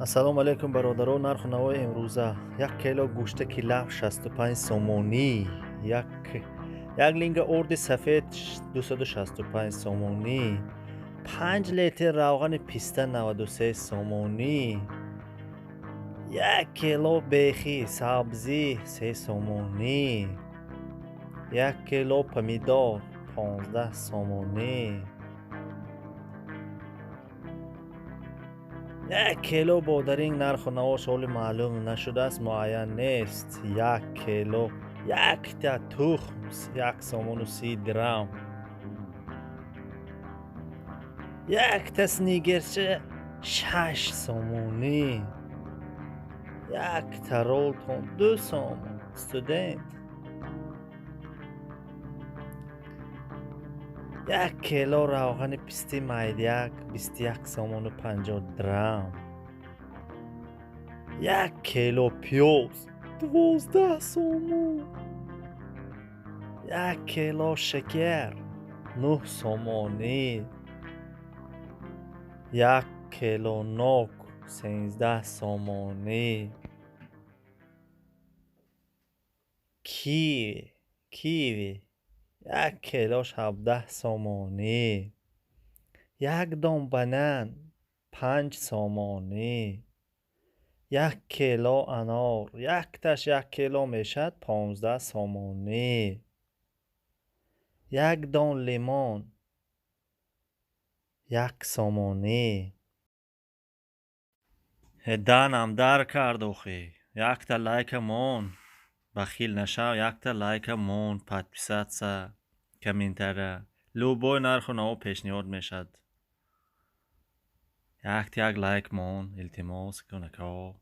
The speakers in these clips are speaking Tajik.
Ассалому алайкум, бародарон. Нарху навои имрӯза: 1 кило гӯштаки лаф 65 сомонӣ, як линга орди сафед 265 сомонӣ, 5 литр равғани писта 93 сомонӣ, 1 кило бехи сабзӣ 3 сомонӣ, 1 кило помидор 15 сомонӣ, 1 кило бодаринг нарху навош ҳоли маълум нашудааст, муайян нест. 1 кило, якта тухм 1 сомону 30 дирам, якта сникерсча 6 сомонӣ, якта ролтон 2 сомон студент, 1 кило равғани писти майдяк 21 сомону 50 дирам, 1 кило пиёз 12 сомон, 1 кило шакар 9 сомонӣ, 1 кило нок 13 сомонӣ, киви 1 килош 17 сомонӣ, як дон банан 5 сомонӣ, 1 кило анор, якташ 1 кило мешавад, 15 сомонӣ, як дон лимон 1 сомонӣ. Данам дар кард охи. Якта лайка мон, бахил нашав, якта лайка мон, подписаться, комментария. Любой нарху наво пешниҳод мешавад. Якта як лайк мон, илтимос кунако.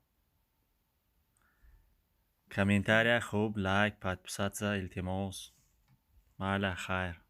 Комментария хуб, лайк, подписаться, илтимос. Майла, хайр.